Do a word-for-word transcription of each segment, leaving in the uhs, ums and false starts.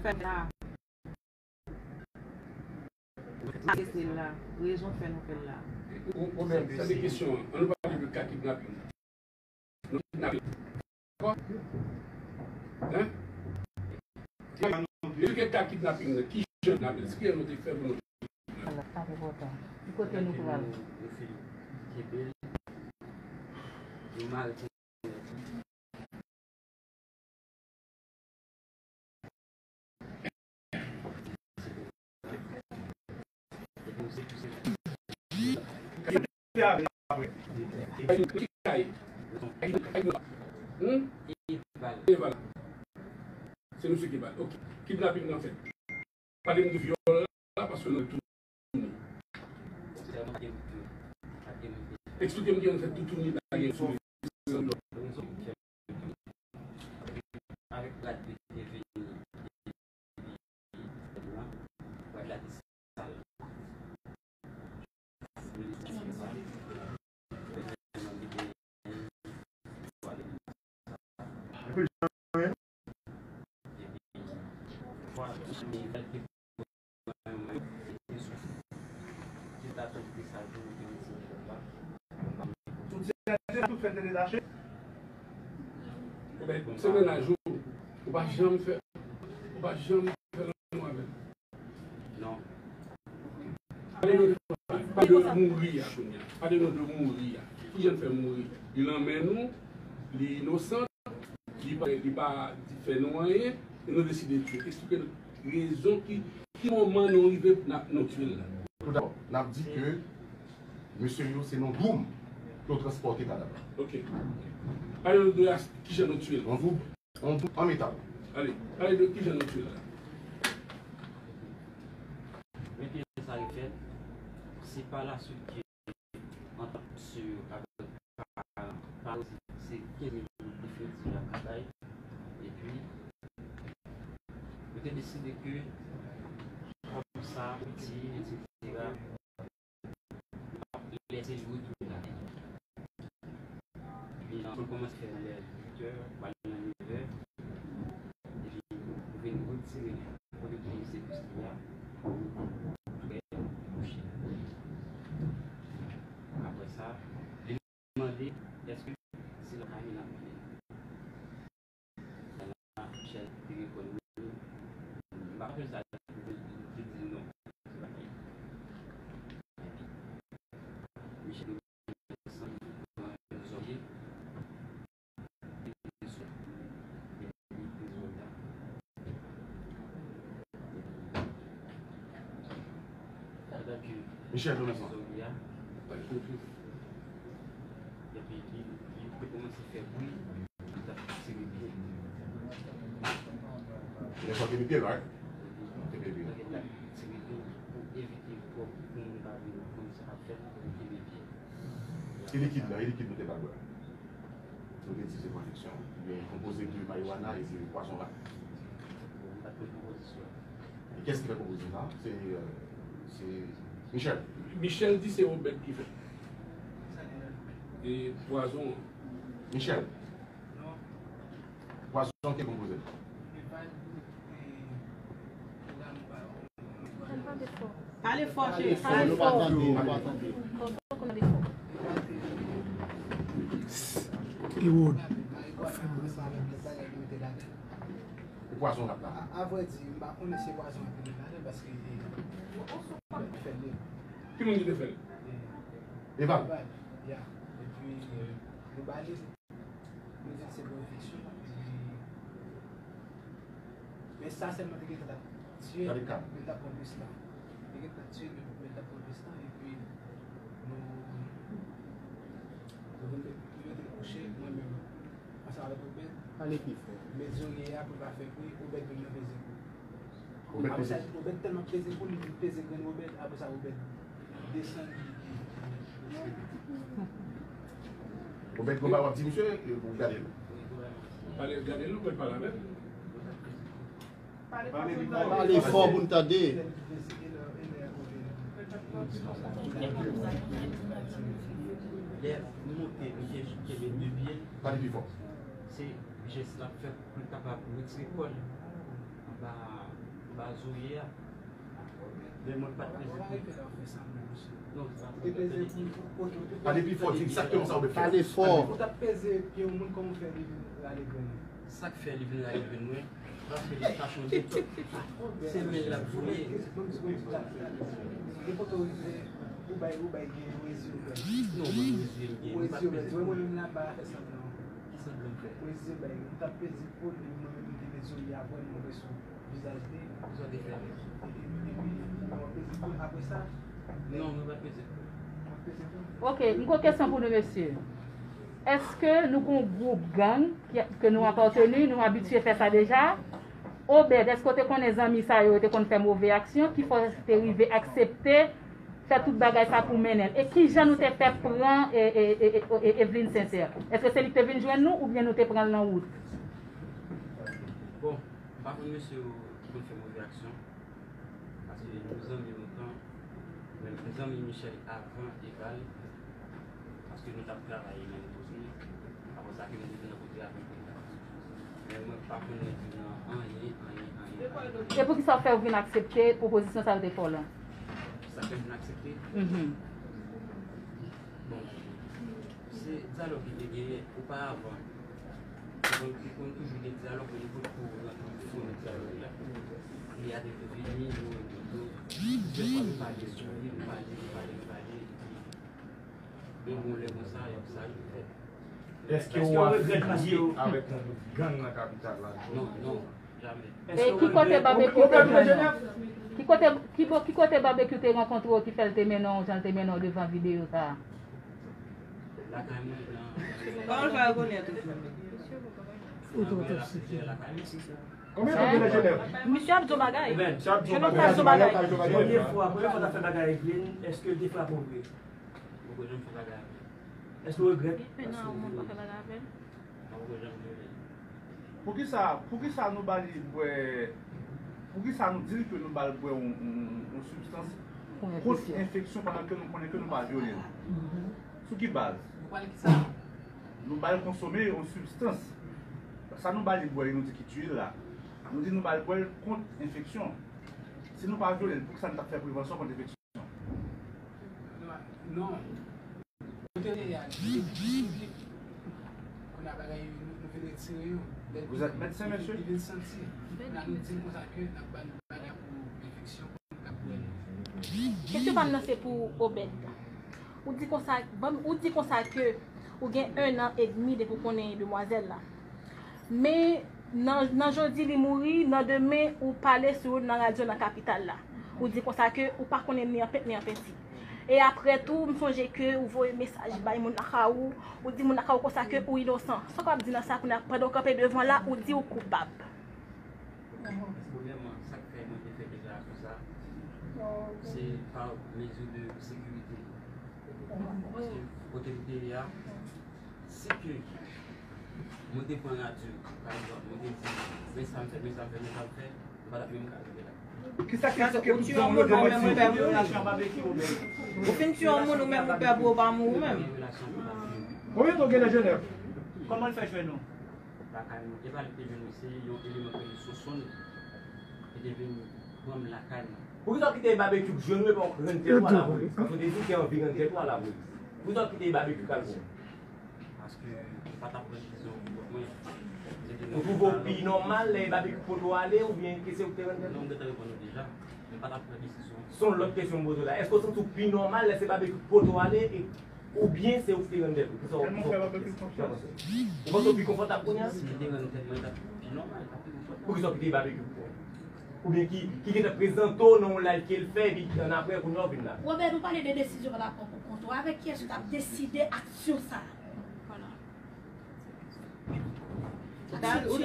fè la. Arete l la. Rezon k fè nou fè l la. Ou, ou menm, sa se kesyon an. An nou pale de ka kidnaping nan. Nou kidnape. Dakò? Hein? Ki jan nou te fè pou nou. Ala, pa t enpòtan. Ki kote nou pral? Nou fin kenbe l. Nou mare Hmm? Eval. Se misye ki bal. Ok. Kidnaping nan fèt. Pale m de vyòl la, paske nou tounen. Eksplike m kijan nou fè toutouni bagay sou avèk rad li te vini depi rad la te sal. Tout se tout fè te detache. Ou pa janm fè, ou pa janm fè lanmou avè l. Non. Pale nou de, pale de mouri a kounye a. Pale nou de mouri a. Kijan l fè mouri? Li nan men nou, li inosan, li pa, li pa fè nou anyen, e nou deside tiye. Eksplike nou rezon ki, ki moman nou rive n ap, nou tiye l la. Tout dabò, n ap di ke mesye yo se nan dwoum ke yo transpòte kadav la. Ok. Pale nou de as-, kijan nou tiye l. Nan dwoum. Yon bout an metal. Ale, pale de kijan nou tiye l la. Men kijan sa refèt, se pa laswit ke antant misye yo avèk paran, paran se kenz mil goud li fè di lakay, epi yo te deside ke kòm sa, piti, etsetera, lè se jou tou la. Epi, nou kòmanse fè nan lè uit è, pral nan nèf è. Epi, nou vin retire li. Kote pou misye plis li a, prè, kouche. Apre sa, li mande, èske se lakay li n ap mennen l? Michel te reponn wi. M pa konn sa li di non. Michel te santi zòrye. Michel, nou nan sa. Epi li, li te kòmanse fè bri, li t ap tire pye. Li t ap tire pye, right? Li t ap tire pye pou evite pou, pou moun pa vin konn sa k ap fèt, pou tire pye. E likid la, e likid nou te ba l bwè? Nou te di se pwoteksyon. Li konpoze de marijuana e de pwazon rat. Bon, m pa t konn konpozisyon. E kiyès ki fè konpozisyon sa? Se, euh, se Michel. Michel di se Obed ki fè. E pwazon an. Michel. Pwazon ki konpoze. Pale fò, cheri. Pale fò. Li wòd. Ou pwazon rat la. A, avrèdi, m pa konnen si pwazon rat li te ladan paske, eh, fè l. Ki moun ki te fè l? Eval. Eval, ya. Epi, eh, nou ba li. Nou di l se pou enfeksyon. Epi, men sa sèlman te gentan t ap tiye, men l t ap pran plis tan. Te gentan t ap tiye, men, men l t ap pran plis tan. Epi, nou, nou vin met, nou mete l kouche, mwen menm, ansanm avèk Obed. Pale pi fò. Met zorye a pou l pa fè bri, Obed menm nan peze kou. Obed peze. Apre sa, Obed tèlman peze kou, li vin peze grenn Obed. Apre sa, Obed desann. Obed, konba w ap di misye, e pou gade l. Pale, gade l, ou pral pale avè l. Pale fò pou n tande. Lè nou monte, misye kenbe de pye l. Pale pi fò. Se jès l ap fè pou l kapab retire kò l. Ba, ba Zoe a. Men mwen pa t peze pou. Non, se pa peze pou. Pale pi fò, di egzakteman sa w te fè. Pale fò. Ou t ap peze pye yon moun, kòman w fè li vin rale grenn ou? Sa k fè li vin rale grenn mwen, paske li pa konnen. Se men l ap voye. Depi kote w rive, ou bay, ou bay gen reziye w pèdi. Non, mwen reziye m gen. Ou reziye w pèdi. Mwen menm la, m pa fè sanblan. Ki sanblan m fè? Ou reziye bay. M t ap peze pou li, mwen menm m te peze w, li a vrèman resou. Vizaj li. Sa w te fè? Epi, epi, ou ap peze pou l apre sa? Non, mwen pa t peze pou l. Ou ap peze pou l? Ok, m gon kesyon pou nou, mesye. Èske nou gon gwoup gang ki, ke nou apateni, nou abitye fè sa deja? Obed, èske w te konnen zanmi sa yo, yo te konn fè move aksyon, ki fè w te rive aksepte fè tout bagay sa pou mennen l? E kijan nou te fè pran, e, e, e, e, e, Evelyne Sincère? Èske se li ki te vin jwenn nou, oubyen nou te pran l nan wout? Bon, m pa konn mesye yo ki konn fè move aksyon, paske nou zanmi lontan, men m zanmi Michel avan Eval, paske nou t ap travay menm kote, apre sa ke nou te vin nan kote a vin konn travay. Men mwen pa konn rete nan anyen, anyen, anyen, anyen. E poukisa w fè w vin aksepte pwopozisyon sa yo te fè w lan? Sa fè m vin aksepte? Mhm. Bon, se dyalòg ki te genyen oparavan. Donk, li konn toujou gen dyalòg, men li potko rantre nan fon dyalòg la. Li a te vini, nou rankontre, plizyè fwa nou pale sou li, nou pale, nou pale, nou pale, epi yon bon lè konsa, y ap sa rive fèt. Èske w afilye avèk yon gwoup gang nan kapital la? Non, non, jamè. E ki kote Babekyou te jwenn ou? Ki kote, ki bo-, ki kote Babekyou te rankontre w ki fè l te mennen w jan l te mennen w devan videyo sa a? Lakay mwen nan. Kòman l fè rekonèt ou? Ou twò toksik. Konbyen tan w gen nan Jenèv? Misye ap di w bagay. Misye ap di w bagay. Premye fwa, premye fwa w t ap fè bagay ak Evelyne, èske l te frape w vre? Mwen poko janm fè bagay avè l. Èske w regrèt? Depi nan yon moun pa fè bagay avè l. Mwen poko janm rele l. Poukisa, poukisa nou ba li bwè, poukisa nou di l ke nou ba l bwè yon, yon, yon sibstans kont enfeksyon pandan ke nou konnen ke nou pa vyole l? Sou ki baz? Nou ba l kisa? Nou ba l konsome yon sibstans. Sa nou ba li bwè, nou di ki tye l la. Nou di nou ba l bwè l kont enfeksyon. Si nou pa vyole l, poukisa nou t ap fè prevansyon kont enfeksyon? Non. Kote l ye a, li te piblik. Kounye a bagay yo, nou, nou vin retire yo. Lè l vin santi. Kounye a nou di l konsa ke n ap ba l bagay pou enfeksyon, pou l ka bwè l. Kesyon pa m nan se pou Obed. Ou di konsa, ban m, ou di konsa ke ou gen ennan edmi depi w konnen demwazèl la. Men nan, nan jodi li mouri, nan demen ou pale sou yo nan radyo nan kapital la. Ou di konsa ke ou pa konnen ni an pent ni an penti. E apre tou, m sonje ke ou voye mesaj bay moun lakay ou, ou di moun lakay ou konsa ke ou inosan. Sa w ap di nan sa kounye a, pandan w kanpe devan la, ou di ou koupab? Premyèman, sa k fè mwen te fè deklarasyon sa, se pa mezi de sekirite. Paske kote m te ye a, si ke mwen te pran radyo, pa egzanp, mwen te di, men sa m fè, men sa m fè, men sa m fè, m pa t ap menm ka rive la. Kisa ki, ki, ki, ou fin tiye yon moun, ou menm ou pè pou ou pa mouri ou menm. Konbyen tan w gen nan Jenèv? Kòman l fè jwenn ou? Lakay mwen. E pa li te jwenn mwen, se yon eleman k rele Sonsonn ki te vin pran m lakay mwen. Poukisa w kite Babekyou jwenn ou epi w rann tèt ou a lapolis? Paske w te di w te anvi rann tèt ou a lapolis. Poukisa w kite Babekyou k al pran w? Paske m pa t ap pran desizyon pou kont mwen. Ou twouve w pi nòmal lè Babekyou pote w ale oubyen ke se ou ki te rann tèt ou? Non, m gentan reponn ou deja. M pa t ap pran desizyon. Se yon lòt kesyon m poze w la. Èske w santi w pi nòmal lè se Babekyou ki pote w ale e Oubyen se ou ki te rann tèt ou? Kisa w, kisa w, kisa w panse? Ou panse w pi konfòtab kounye a? Si m te rann tèt mwen, t ap pi nòmal, t ap pi konfòtab. Poukisa w kite Babekyou pou kont ou? Oubyen ki, ki gentan prezante w nan yon live ke l fè, epi annapre, kounye a w vin la? Robert, ou pale de desizyon w t ap pran pou kont ou. Avèk kiyès ou t ap deside aksyon sa a?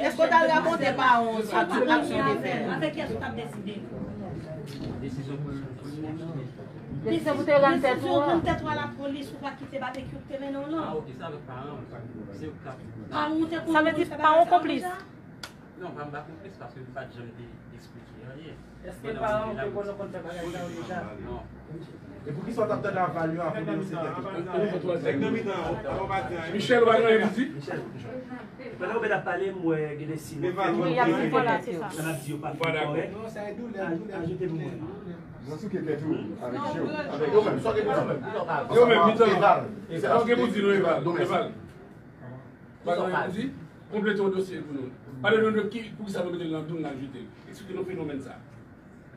Èske w t al rakonte paran w sa tout aksyon w te fè? Avèk kiyès ou t ap deside? Desizyon pou l, pou l. Desizyon pou te rann tèt ou an. Desizyon rann tèt ou a lapolis, ou pa kite Babekyou te mennen w lan. Ah, ok, se avèk paran m. Se yo k t ap. Paran w te konn fè bagay sa yo deja? Sa vle di paran w konplis. Non, pa m pa konplis paske m pa t janm te eksplike anyen. Èske paran w te konn konn fè bagay sa yo deja? Non. E poukisa w t ap tande aval yo avan de yo se tèt ou? Nèg nan mitan an, ou pa di anyen. Michel, ou pa gen anyen pou di? Michel, pandan Obed ap pale, m wè gen de siy nan fè m montre. Sa m ap di yo pa fin kòrèk. Ajoute pou mwen. Mwen souke tèt ou avèk je w. Avèk yo menm, sa w gen pou di? Yo menm, mitan. Sa w gen pou di nou, Eval? Eval. Bagay yo di, konplete yon dosye pou nou. Pale nou de ki, poukisa nou mete l nan doum n al jete l. Eksplike nou fenomèn sa.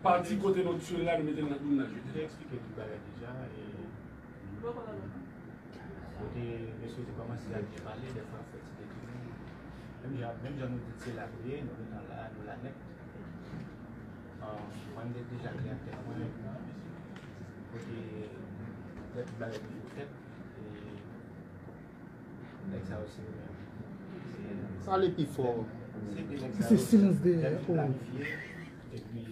Pati kote nou tchwe l la, nou mete l nan doum n al jete l. Te eksplike tout bagay deja. Kote mesye te kòmanse ap byen pale, dèfwa fè ti detounen. Menm jan, menm jan nou di se la nou ye, nou gentan la, nou la nèt. Mwen m te deja klè ak tèt mwen. Kote lè tout bagay toujou fèt. Nèg sa yo se yo menm. Pale pi fò. Se silans dèyè. Yo planifye epi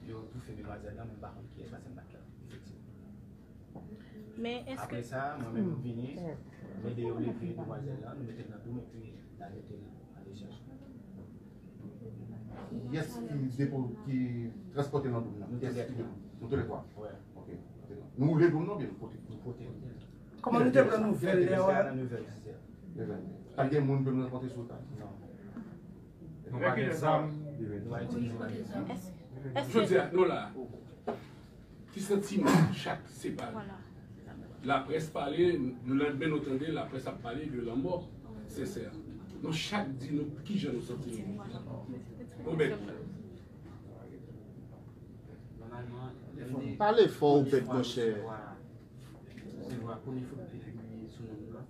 yo toufe demwazèl lan, men m pa konn kiyès paske m pa t la. Efektivman. Men èske. Apre sa, mwen menm m vini, m ede yo leve demwazèl lan, nou mete l nan doum epi n al mete l nan dechaj. Kiyès ki depo, ki transpòte nan doum nan? Kiyès ki depo? Nou toulètwa? Wi. Ok. Nou woule doum nan oubyen nou pote? Nou pote. Kòman nou te pran nouvèl lè a? Nan nouvèl dizè. Pa t gen moun pou nou rankontre sou wout la? Non. Nou pa gen zam. Nou pa itilize zam. Jodi a, nou la. Ki santiman chak separe? Laprès pale, lelandmen nou tande laprès ap pale de lanmò Sensè. Nou chak di nou kijan nou santi nou. Obed. Pale fò, Obed, monchè. Resevwa premye foto ki pibliye sou non m nan.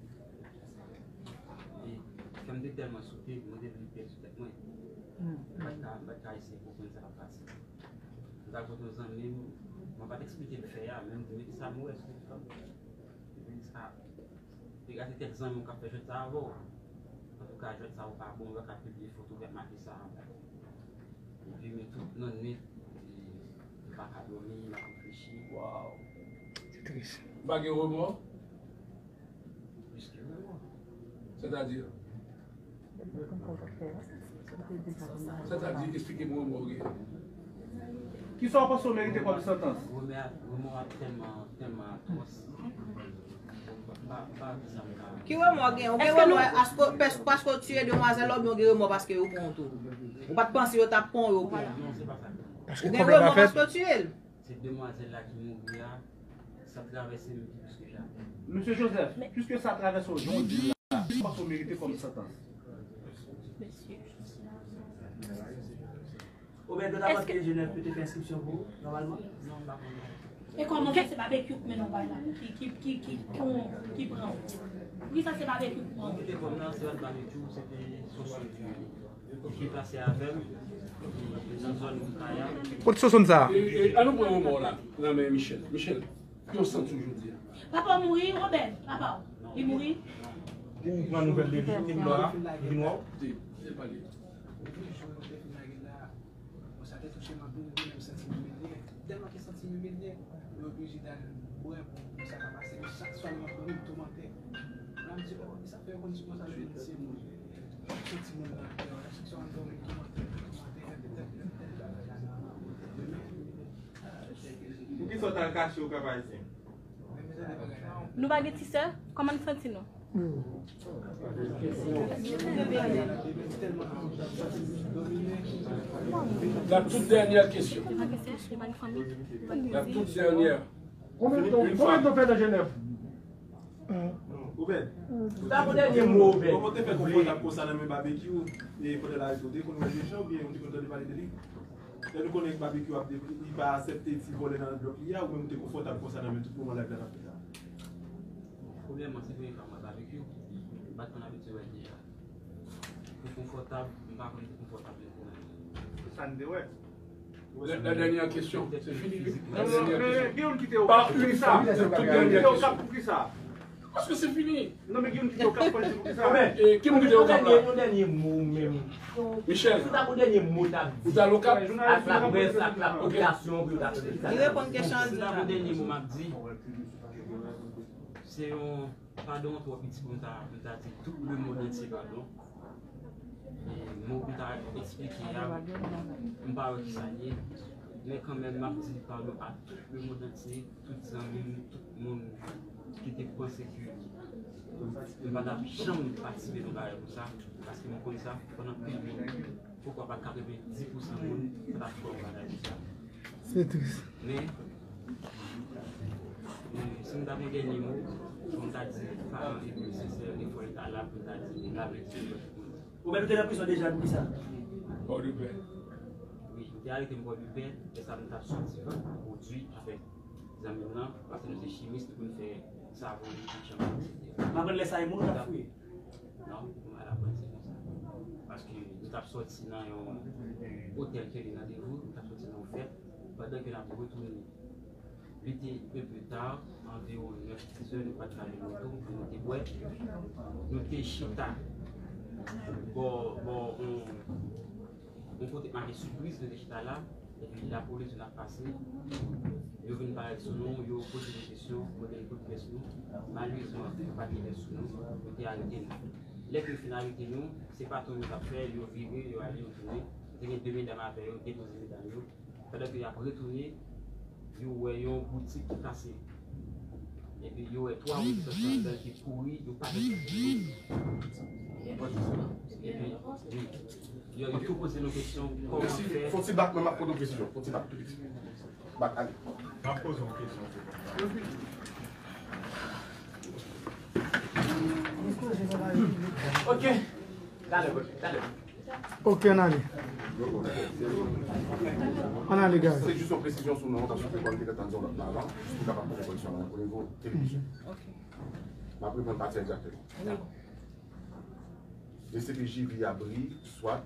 E kè m te tèlman sote, mwen te vin pèdi tèt mwen. M pa t ka, m pa t ka eseye konprann sa k ap pase. M t al kote yon zanmi m, mwen pa t eksplike l fè a, men m di, men kisa m wè sou TikTok? Epi sa, te gade kèk zanmi w k ap fè jwèt sa avè w. Antouka, jwèt sa ou pa bon, ou pa ka pibliye foto w k ap make sa. Epi men tout nan nwit, m pa ka dòmi, m ap reflechi. Waw. Se tris. Ou pa gen remò? Sètadi? Sètadi, eksplike mwen remò w gen. Kisa w panse w merite kòm santans? Remò a tèlman, tèlman atwòs. Ki remò w gen? Ou gen remò paske w tiye demwazèl la oubyen w gen remò paske yo pran w tou? Ou pa t panse yo t ap pran w, yo pran w? Ou gen remò paske w tiye l? Se demwazèl la ki mouri a, sa travèse m pi plis ke jamè. Mesye Joseph, piske sa travèse w jan w di l la, kisa w panse w merite kòm santans? Obed, ou ta panse ke Jenèf yo te fè enskripsyon pou ou, nòmalman? Non, m pa konnen. E kòman fè se babekyou k mennen w bay la, ki, ki, ki, ki, ki pran w? Poukisa se babekyou k pran w? Mwen ki te pran m nan, se pa t babekyou, se te Soso ki te deplase avè m nan zòn Kaya. Kot Soso sa? E, e, an nou pran yon mò la nan men Michel. Michel, ki w santi w jodi a? Papa w mouri, Obed, papa w. Li mouri. Ou pran nouvèl de li, li vin wè w? Li vin wè w? Di, di pale. Bon, sa te touche m anpil, mwen menm santi m imilye. Tèlman ke santi m imilye, mwen oblije t al bwè pou, pou sa pa pase. Men chak swa l rantre, m toumante. Mwen ap di, oh, sa fè yo konn di konsa, yo vin se moun. Tout timoun nan kè yo la, chak swa m dòmi, m toumante, m toumante, repete, repete bagay la nan, nan, nan, nan, nan. Poukisa w t al kache ou Kap Ayisyen? Nou pa gen ti sè? Kòman n santi nou? La toute dernière question. La toute dernière. Konbyen tan w fè nan Jenèf? Obed. Sa pou dènye mo, Obed. Kòman w te fè konfòtab konsa nan men Babekyou? E pandan l arete w, te konn wè deja oubyen ou te konn tande pale de li? Lè nou konnen Babekyou ap de, li pa aksepte ti vòlè nan blòk li a, ou menm ou te konfòtab konsa nan men tout moman live la t ap fèt la? Premyèman, se premye fwa m wè Babekyou. M pa t konn abitye wè l deja. Pou konfòtab, m pa konn pou konfòtab li pou mwen. Se sa n te wè. La, la dernière question, c'est fini, wi. La dernière question. Par une femme, toute dernière question. Paske se fini. Non, men gen youn ki te Okap, mwen di pou ki sa. E, ki moun ki te Okap la? Yon dènye mo menm. Michel. Si w ta gon dènye mo w t ap di. Ou t al Okap? Ak laprès, ak lapopilasyon, pou yo ta tande sa. Li reponn kesyon an di la. Si w ta gon dènye mo m ap di, se yon padon twò piti pou m ta, pou m ta di tout le monde entier padon. E mo, Eksplike a, m pa wè ki sa l ye, men kanmenm, m ap di padon a tout lemonn antye, tout zanmi m, tout moun ki te panse ke m pa t ap janm patisipe nan bagay konsa, paske m konn sa, pandan pil moun, poukwa pa katrevendis pousan moun, pa t ap fè yon bagay konsa. Se tris. Men, men, si m ta gen dènye mo, fò m ta di, paran epi sensè, efò yo ta la pou m ta di, lave di. Ou menm te nan prizon deja pou ki sa? Pòdepè. Wi, yo te arete m Pòdepè, lè sa m t ap sòti pwodui avèk zanmi m nan, paske nou se chimis, nou konn fè savon, etsetera. M aprann lè sa e moun ou t ap fouye? Non, m pa t aprann se konsa. Paske nou t ap sòti nan yon otèl ke li nan Devou, nou t ap sòti nan yon fèt, pandan ke n ap retounen. Li te un peu tard, anviwon nèf, dizè, nou pa t ka leve tou, nou te bwè. Nou te chita bò, bò, yon, yon kote k make Sipriz, nou te chita la. Epi lapolis vin ap pase. Yo vin parèt sou nou, yo poze nou kesyon, mande nou kote pyès nou. Malerezman, yo pa t gen pyès sou nou, yo te arete nou. Lè ke yo fin arete nou, se patwon yo t ap fè, yo vire, yo ale, yo tounen. Te gen de medam avè yo, depoze medam yo. Pandan ke y ap retounen, yo wè yon boutik ki kase. Epi yo wè twa rezotan ki andan ki kouri, yo pa t. Epi, wi. Yo, yo tou poze nou kesyon, kòman fè? Fon ti bak, mwen m ap poze yon kesyon. Fon ti bak, tou piti. Bak, ale. M ap poze yon kesyon. Ok. Talè, talè. Ok, ann ale. Ann ale, guys. Se jis yon presizyon sou non, paske m te fè tann zòn la avan, jis pou kapab poze koreksyon nan o nivo televizyon. M ap reprann pati a egzakteman. D C P J V Abri, swat,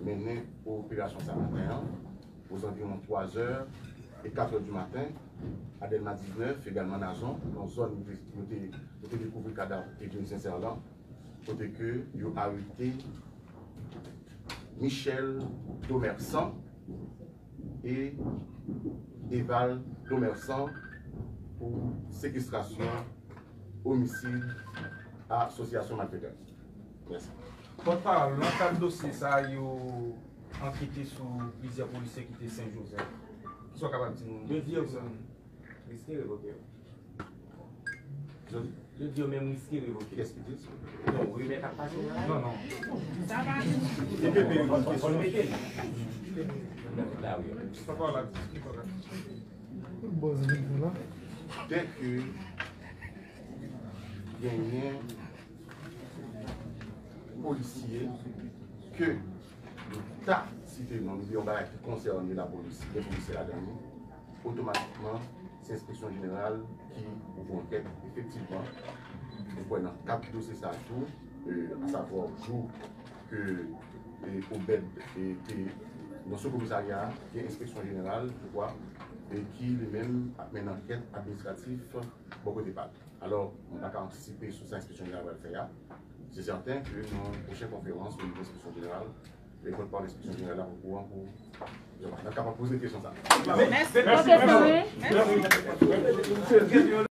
mennen operasyon sa maten an, ozanviwon twa zè e kat è di maten, a Dèlma diznèf, egalman Nazon, nan zòn nou te, nou te, nou te dekouvri kadav Edwin Sincère lan, kote ke yo arete Michel Domersan e Eval Domersan pou sekestrasyon, omisid, asosyasyon malfetè. Mèsi. Pòtpawòl, nan kad dosye sa a, yo ankete sou plizyè polisye ki te Sen Jozèf. Kisa w kapab di nou? Yo di yo riske revoke yo. Yo di yo menm riske revoke. Kiyès ki di sa? Non, rimè k ap pase la. Non, non. Ki P P yo di kesyon? Ki P P? Sa pa la, ki pa la. Bòz vin pou la. Dèke genyen polisye ke nou ta site non, nou di yon bagay ki konsène lapolis, gen polisye ladan li, otomatikman, se enspeksyon jeneral ki ouvri ankèt. Efektivman, nou kwè nan kad dosye sa a tou, e, asavwa jou ke, e, Obed, e, te nan sou komisarya a, gen enspeksyon jeneral, je crois, e ki li menm ap mennen ankèt administratif bò kote pa l. Alò, mwen pa ka antisipe sou sa enspeksyon jeneral pral fè a. Se sèten ke nan pwochen konferans o nivo enspeksyon jeneral, e pòtpawòl enspeksyon jeneral la okouran pou, n ap kapab poze kesyon sa a. Mèsi. Mèsi.